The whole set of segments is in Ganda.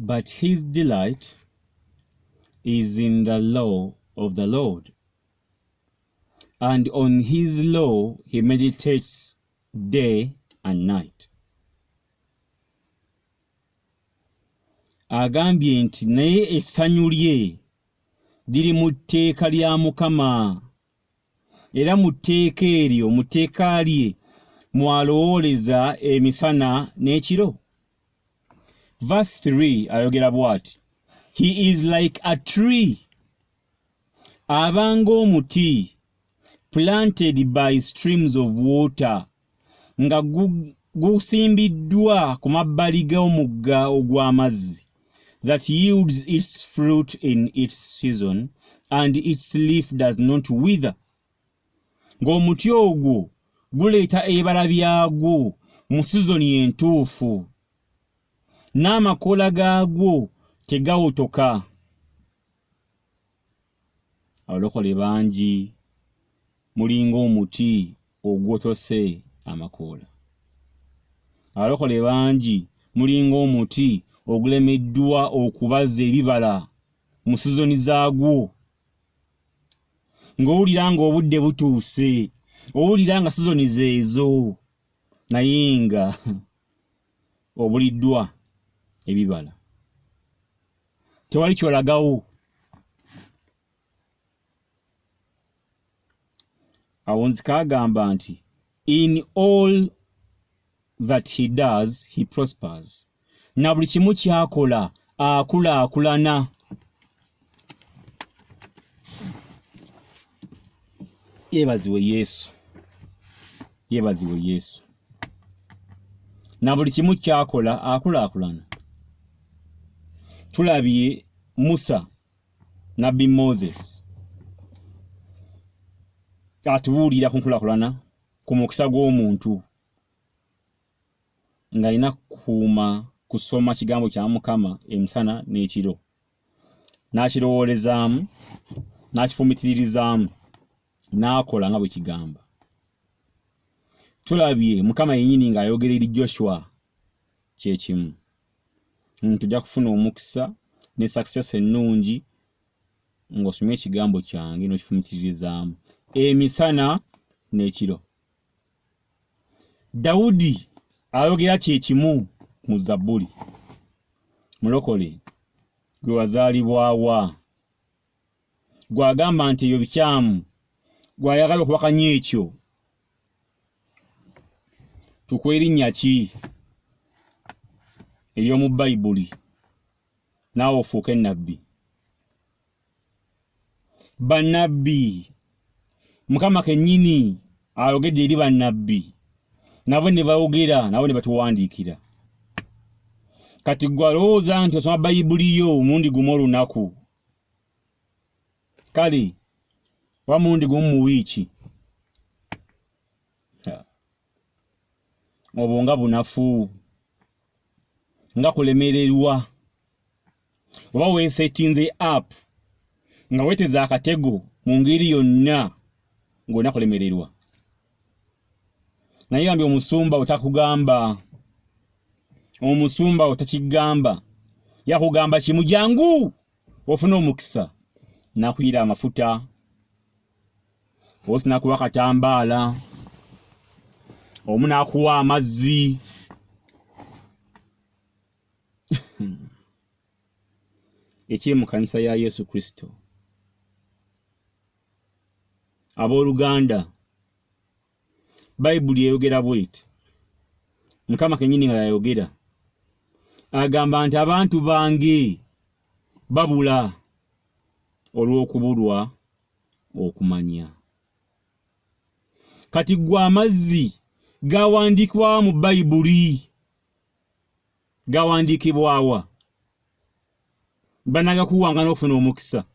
But his delight is in the law of the Lord, and on his law he meditates day and night. Agambye nti naye essanyu lye liri mu tteeka lya Mukama, era mu tteeka eryo, mu tteeka lye mw'alowooleza emisana n'ekiro. Verse 3 ayogera bw'ati, He is like a tree, aba ng'omuti, planted by streams of water, nga gusimbiddwa ku mabbali g'omugga ogw'amazzi, that yields its fruit in its season and its leaf does not wither. Ng'omuti ogwo guleeta ebibala byagwo mu sizoni entuufu, n'amakoola gaagwo tegawotoka. Abalokole bangi mulinga omuti ogwotose amakoola. Abalokole bangi mulinga omuti ogulemeddwa okubaza ebibala mu sizoni zaagwo. Ng'owulira ng'obudde butuuse, owulira nga sizoni zeezo, naye nga obuliddwa ebibala. Tewali ky'olagawo. Awo nzika agamba nti in all that he does he prospers. Na buli kimu ky'akola akulaakulana. Yeebazibwe Yesu. Yeebazibwe Yesu. Na buli kimu ky'akola akulaakulana. Tulabye Musa, Nabbi Moses, atubuulira ku nkulaakulana ku mukisa gw'omuntu ng'alina kukuuma kusoma kigambo kya Mukama emisana n'ekiro, n'akirowoolezaamu, n'akifumitiririzaamu, n'akola nga bwe kigamba. Tulabye Mukama yennyini ng'ayogera eri Joshua kye kimu. Nti ojja kufuna omukisa ne success ennungi ng'osomye ekigambo kyange n'okifumitirizaamu emisana n'ekiro. Dawudi ayogera kye kimu mu Zabbuli. Mulokole, gwe wazaalibwa wa? Gw'agamba nti ebyo bikyamu, gw'ayagala okuwakanya ekyo, tukuwa erinnya ki ery'omu Bayibuli naawe ofuuke nnabbi? Bannabbi, Mukama kennyini ayogedde eri bannabbi, nabo ne bayogera, nabo ne batuwandiikira. Kati ggwe alowooza nti osoma Bayibuli yo omulundi gumu olunaku, kale oba mulundi gumu mu wiiki, obwo nga bunafu, nga kulemererwa, oba weesetinze up nga weeteze akatego mu ngeri yonna ng'olina kulemererwa. Naye bambi omusumba otakugamba, omusumba otakigamba, yakugamba kimu, jangu ofune omukisa, nakuyira amafuta, osi nakuwa katambaala, omu nakuwa amazzi. Ekiri mu kanisa ya Yesu Kristo. Abooluganda, Bayibuli eyogera bw'eti, Mukama kennyini nga yayogera, agamba nti abantu bange babula olw'okubulwa okumanya. Kati ggwe amazzi gawandiikibwa mu Bayibuli, gawandiikibwa wa? Banagakuwanga n'okufuna omukisa.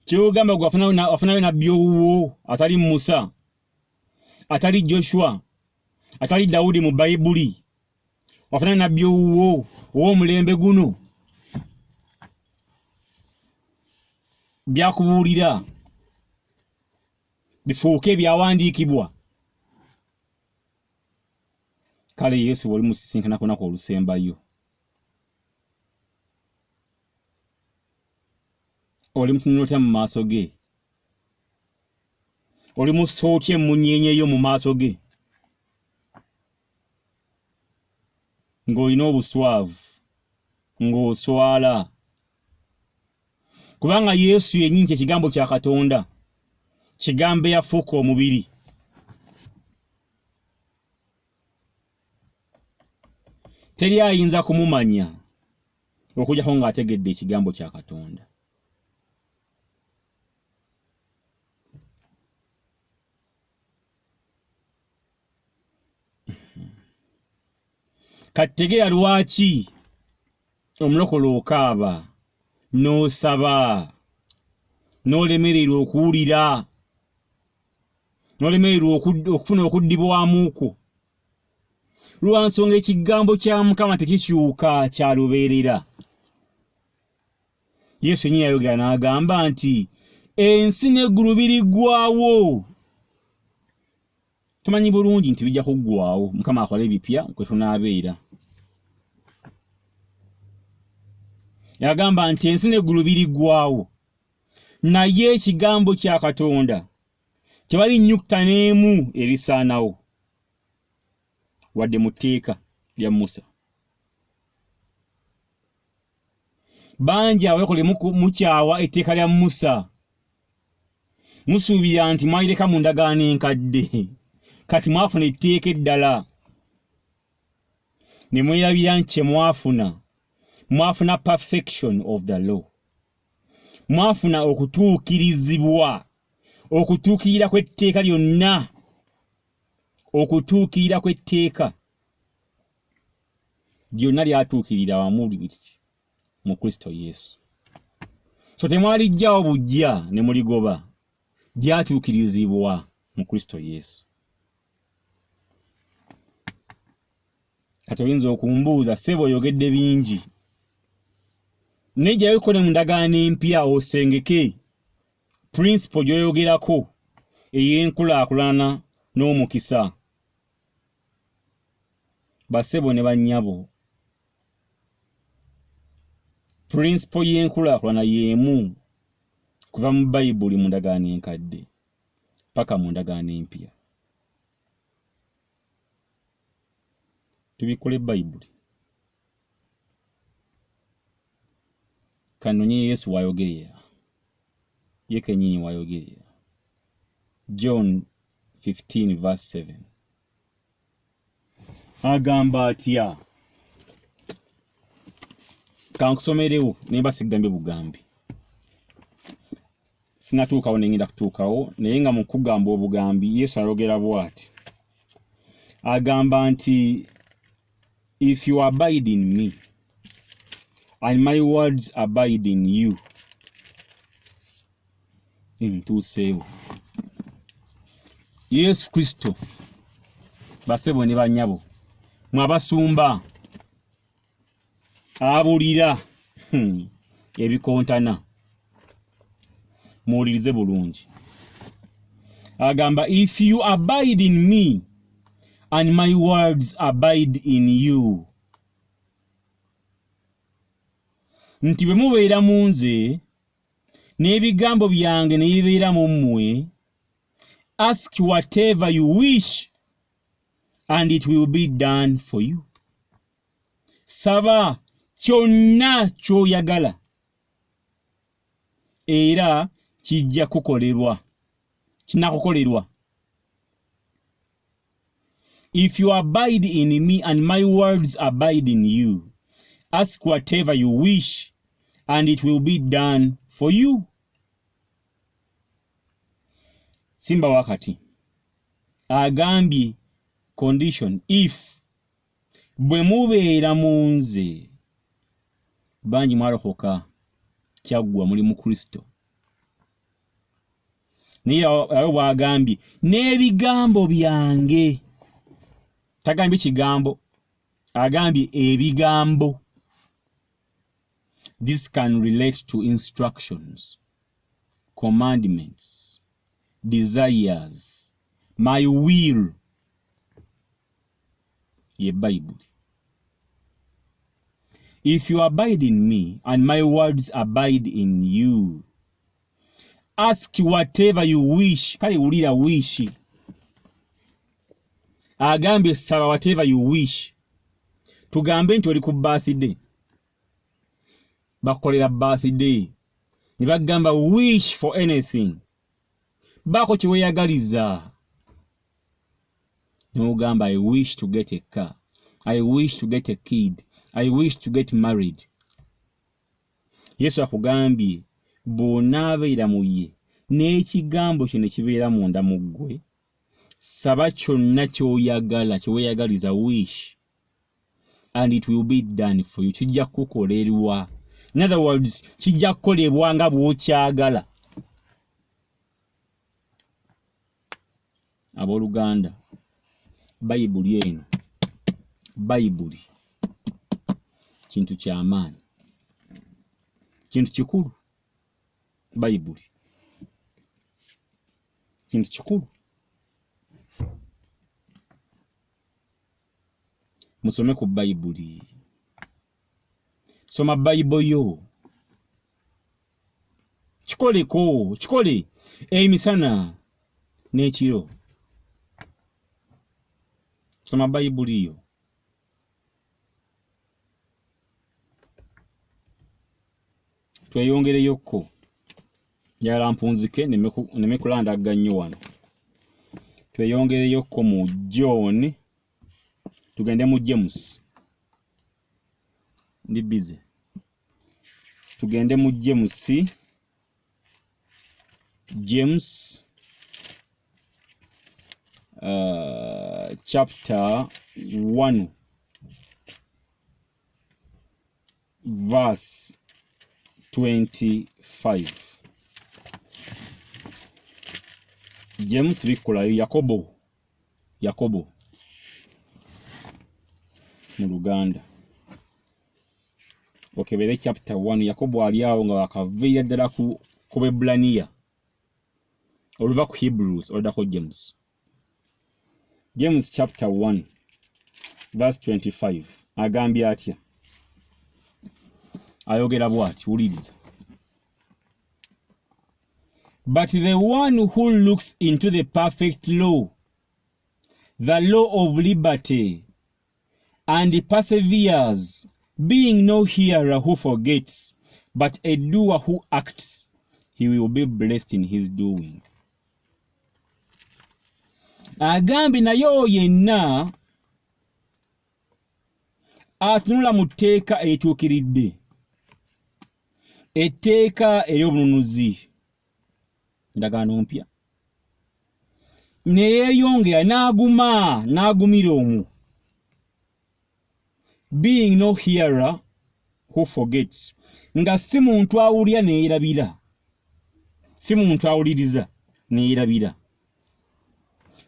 Kyogamba gwe wafunayo nabbi owuwo atali Musa, atali Joshua, atali Dawudi mu Bayibuli, wafunayo nabbi owuwo ow'omulembe guno byakubuulira. Bifuuke ebyawandiikibwa. Kale Yesu bw'oli musisinkana ku lunaku olusembayo, oli mutunula otya mu maaso ge? Oli mussa otya emmunyeenye yo mu maaso ge? Ng'olina obuswavu, ng'oswala. Kubanga Yesu yennyini kye kigambo kya Katonda, kigambo eyafuuka omubiri. Teri ayinza kumumanya okujjako ng'ategedde ekigambo kya Katonda. Kati tegeera lwaki omulokole okaaba n'osaba n'olemererwa okuwulira n'olemererwa okufuna okuddibwamu kwo lwa nsonga ekigambo kya Mukama tekikyuka, kya lubeerera. Yesu yennyini yayogera n'agamba nti ensi n'eggulu biriggwaawo. Tumanyi bulungi nti bijja kuggwaawo, Mukama akole ebipya kwe tunaabeera. Yagamba nti ensi n'eggulu biriggwaawo, naye ekigambo kya Katonda tewali nnyukta n'emu erisaanawo, wadde mu tteeka lya Musa. Bangi abalokole mukyawa etteeka lya Musa, musuubira nti mwalireka mu ndagaano enkadde, kati mwafuna etteeka eddala ne mwerabira nti kye mwafuna, mwafuna perfection of the law, mwafuna okutuukirizibwa, okutuukirira kw'etteeka lyonna, okutuukirira kw'etteeka lyonna lyatuukirira wamu mu Kristo Yesu. So temwalijjawo bujja ne muligoba, lyatuukirizibwa mu Kristo Yesu. Kati oyinza okumbuuza, ssebo oyogedde bingi, naye jjayo ko ne mu ndagaano empya osengeke principle gy'oyogerako ey'enkulaakulana n'omukisa. Basebo ne bannyabo, pulinsipo y'enkulaakulana y'emu kuva mu Bayibuli mu ndagaano enkadde paka mu ndagaano empya. Tubikkule Bayibuli. Kanonye Yesu w'ayogerera, ye kennyini w'ayogerera. John 15 verse 7. Agamba atya? Kankusomerewo naye mba sigambye bugambi, sinatuukawo naye ngenda kutuukawo, naye nga mu kugamba obugambi Yesu ayogera bw'ati, agamba nti if you abide in me and my words abide in you. Ntuuseewo. Yesu Kristo, basebo ne banyabo, mwe abasumba abulira ebikontana, muwulirize bulungi. Agamba if you abide in me and my words abide in you, nti bwe mubeera mu nze n'ebigambo byange ne bibeera mu mmwe, ask whatever you wish and it will be done for you. Saba kyonna ky'oyagala era kijja kukolerwa, kinakukolerwa. If you abide in me and my words abide in you, ask whatever you wish and it will be done for you. Simba wakati agambye condition if bwe mubeera mu nze. Bangi mwalokoka, kyaggwa, muli mu Kristo, naye awo bw'agambye n'ebigambo byange, tagambye kigambo, agambye ebigambo. This can relate to instructions, commandments, desires, my will ye Bayibuli. If you abide in me and my words abide in you, ask whatever you wish. Kale wulira wish, agambye saba whatever you wish. Tugambe nti oli ku birthday, bakukolera birthday ne bagamba wish for anything, baako kye weeyagaliza, n'ogamba I wish to get a car, I wish to get a kid, I wish to get married. Yesu akugambye bw'onaabeera mu ye n'ekigambo kye ne kibeera munda mu ggwe, saba kyonna ky'oyagala, kye weeyagaliza, wish, and it will be done for you. Kijja kukolerwa. In other words, kijja kukolebwa nga bw'okyagala. Abooluganda, Bayibuli eno, Bayibuli kintu ky'amaanyi, kintu kikulu. Bayibuli kintu kikulu. Musome ku Bayibuli, soma Bayibo yo, kikoleko, kikole emisana n'ekiro. Soma Bayibuli yo. Tweyongereyokko, njagala mpunzike nneme kulandagga nnyo wano. Tweyongereyokko mu John, tugende mu James, ndi busy. Tugende mu James, James chapter 1 verse 25. James bikkulayo Yakobo, Yakobo mu Luganda, okebere chapter 1. Yakobo ali awo nga wakaviira ddala ku Bebbulaniya, oluva ku Hebrews oluddako James. James chapter 1 verse 25 agambye atya? Ayogera bw'ati, wuliriza. But the one who looks into the perfect law, the law of liberty, and perseveres, being no hearer who forgets, but a doer who acts, he will be blessed in his doing. Agambye naye oyo yenna atunula mu tteeka erituukiridde, etteeka ery'obununuzi, ndagaano mpya, ne yeeyongera n'aguma n'agumira omwo, being no hearer who forgets, nga si muntu awulira neeyerabira, si muntu awuliriza neeyerabira,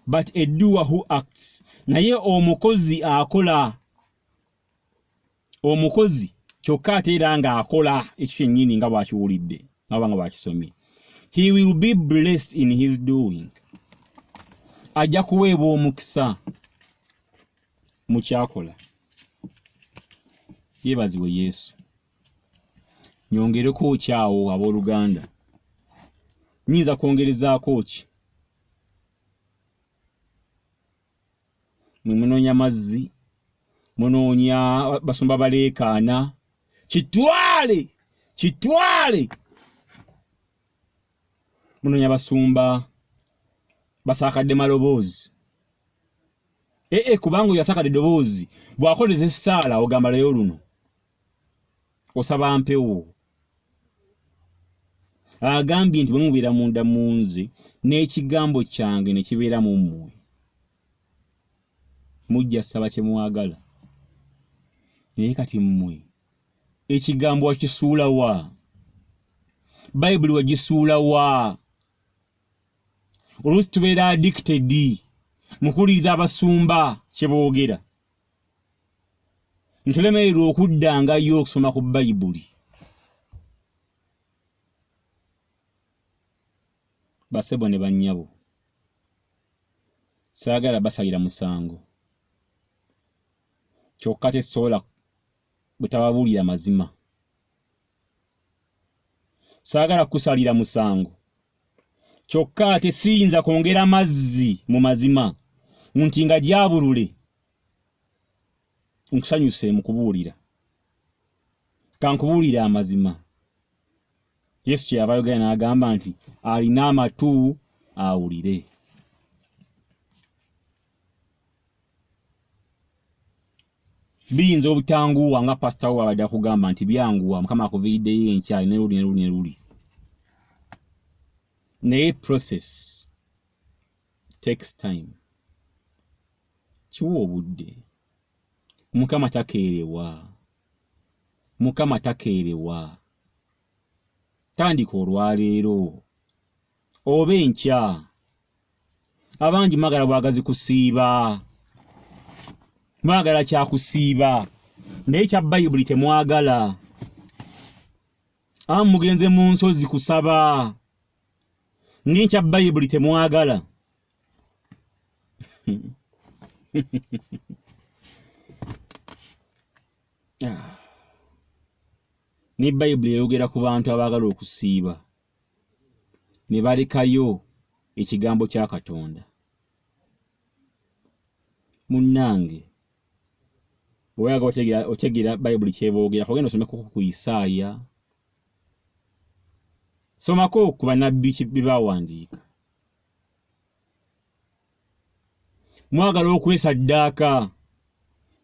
but a doer who acts, naye omukozi akola, omukozi kyokka ate era ng'akola ekyo kyennyini nga bw'akiwulidde nga nga bw'akisomye, he will be blessed in his doing, ajja kuweebwa omukisa mu kyakola. Yeebazibwe Yesu. Nyongereko ki awo, abooluganda? Nyinza kwongerezaako ki? Mwe munoonya mazzi, munoonya basumba baleekaana kitwale kitwale, munoonya basumba basaakadde maloboozi. Ee, kubanga oyo asaakadde eddoboozi bw'akoleza essaala ogamba leero luno osaba mpewo. Agambye nti bwe mubeera munda mu nze n'ekigambo kyange ne kibeera mu mmwe, mujja saba kye mwagala. Naye kati mmwe ekigambo wakisuula wa? Bayibuli wagisuula wa? Oluusi tubeera addicted mu kuwuliriza abasumba kye boogera, ntulemererwa okuddangayo okusoma ku Bayibuli. Basebo ne bannyabo, saagala basalira musango, kyokka tesobola butababuulira mazima. Saagala kusalira musango, kyokka ate siyinza kwongera mazzi mu mazima nti nga gyabulule nkusanyuse mu kubuulira. Kankubuulire amazima. Yesu kyeyava ayogera n'agamba nti alina amatu awulire. Biyinza obutanguwa nga pasita wo abadde akugamba nti byanguwa, Mukama akuviiriddeyo enkya ne luli ne luli ne luli, naye process takes time. Kiwa obudde. Mukama takeerewa, Mukama takeerewa. Tandika olwaleero oba enkya. Abangi mwagala bwagazi kusiiba, mwagala kyakusiiba, naye kya Bayibuli temwagala. Abamu mugenze mu nsozi kusaba, naye kya Bayibuli temwagala. Ne Bayibuli eyogera ku bantu abaagala okusiiba ne balekayo ekigambo kya Katonda. Munnange, bw'oyagala otegeera Bayibuli ky'eboogera, ogenda osomeko ku Isaaya, somako ku bannabbi bye baawandiika. Mwagala okwesaddaaka,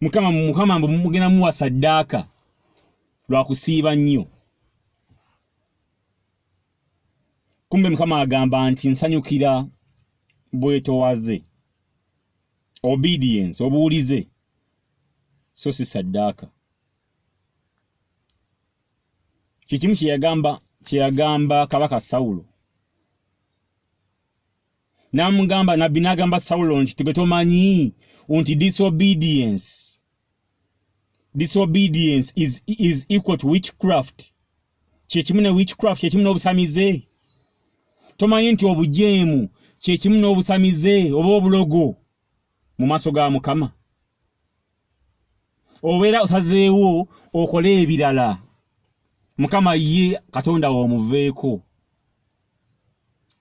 Mukama, Mukama mbu mugenda muwa saddaaka lwa kusiiba nnyo. Kumbe Mukama agamba nti nsanyukira bwetowaze, obedience, obuwulize, so si saddaaka. Kyekimu kyeyagamba Kabaka Sawulo. N'amugamba, nabbi n'agamba Sawulo nti tugwe tomanyi nti disobedience is equal to witchcraft. Kyekimu ne witchcraft, kyekimu n'obusamize. Tomanyi nti obujeemu kyekimu n'obusamize oba obulogo mu maaso ga Mukama. Obeera osazeewo okole ebirala, Mukama ye Katonda wo omuveeko,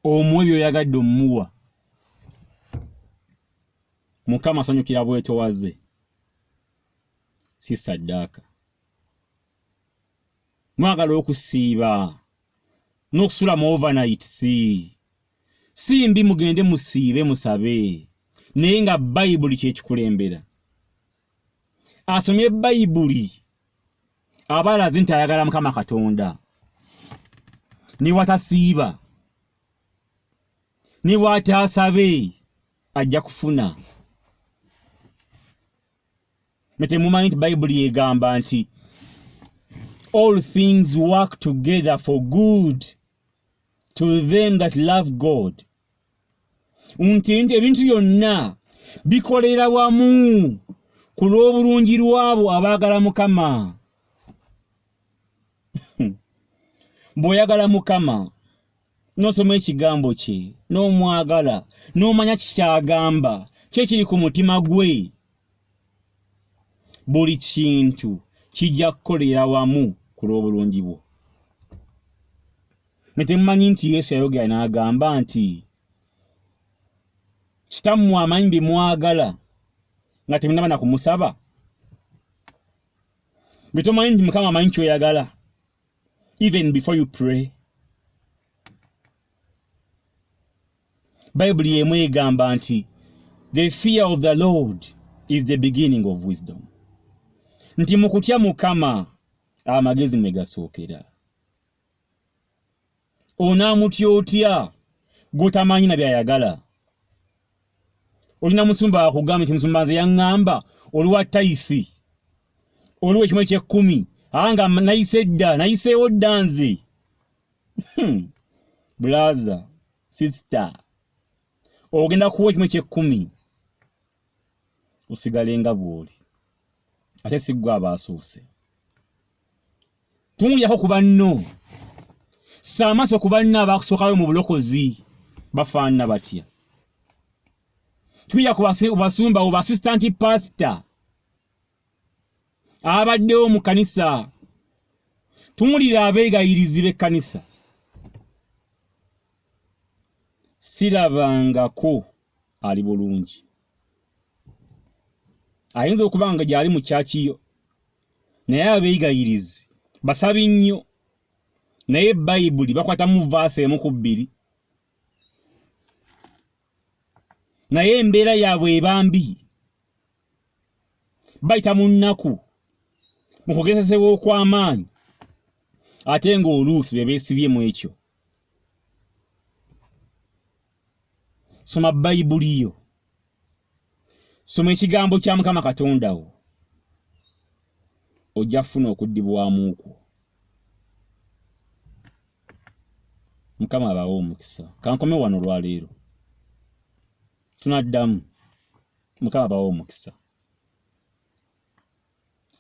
omuwe by'oyagadde omuwa. Mukama asanyukira bwetowaze, si saddaaka. Mwagala okusiiba n'okusula mu overnight, si mbi, mugende musiibe musabe, naye nga Bayibuli kyekikulembera. Asomye Bayibuli aba alaze nti ayagala Mukama Katonda, ne watasiiba ne bw'ataasabe ajja kufuna. Ne temumanyi nti Bayibuli egamba nti all things work together for good to them that love God, nti ebintu byonna bikolera wamu ku lw'obulungi lw'abo abaagala Mukama. Bw'oyagala Mukama n'osoma ekigambo kye n'omwagala n'omanya kikyagamba kye kiri ku mutima gwe, buli kintu kijja kukolera wamu ku lw'obulungi bwo. Ne temumanyi nti Yesu yayogera n'agamba nti Kitammwe amanyi bye mwagala nga temunnaba na kumusaba. Bwe tomanyi nti Mukama amanyi ky'oyagala even before you pray. Bayibuli emu egamba nti the fear of the Lord is the beginning of wisdom, nti mu kutya Mukama amagezi mwe gasookera. Onaamutya otya gw'otamanyi na by'ayagala? Olina musumba akugamba nti musumba nze yaŋŋamba oliwa tithe, oliwa ekimu eky'ekkumi, nga nayise dda, nayiseewo dda nze. Brother, sister, ogenda kuwa ekimu eky'ekkumi osigale nga bw'oli, ate si ggwe abaasoose. Tunuulirako ku banno, ssa amaaso ku banno abaakusookayo mu bulokozi. Bafaanana batya? Tuya ku basumba oba assistant pastor abaddewo mu kanisa. Tumulira abeegayirizi b'ekkanisa. Sirabangako ali bulungi. Ayinza okuba nga gyali mu kyaki yo, naye abeegayirizi basabi nnyo, naye Bayibuli bakwatamu vaasi emu ku bbiri, naye embeera yaabwe eba mbi. Bayita mu nnaku, mu kugezesebwa okw'amaanyi, ate ng'oluusi be beesibye mu ekyo. Soma Bayibuli yo, soma ekigambo kya Mukama Katonda wo, ojja kufuna okuddibwamu kwo. Mukama abawe omukisa. Kankome wano olwaleero, tunaddamu. Mukama abawe omukisa.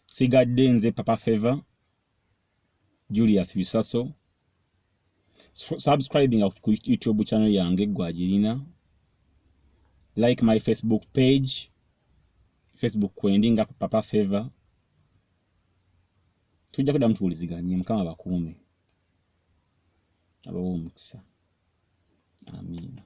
Sigadde nze Papa Favor Julius Bisaso. Subscribing ku YouTube channel yange gwagirina, like my Facebook page, Facebook kwendi nga Papa Favor. Tujja kuddamu tuwuliziganye. Mukama abakuume, abawe omukisa. Amiina.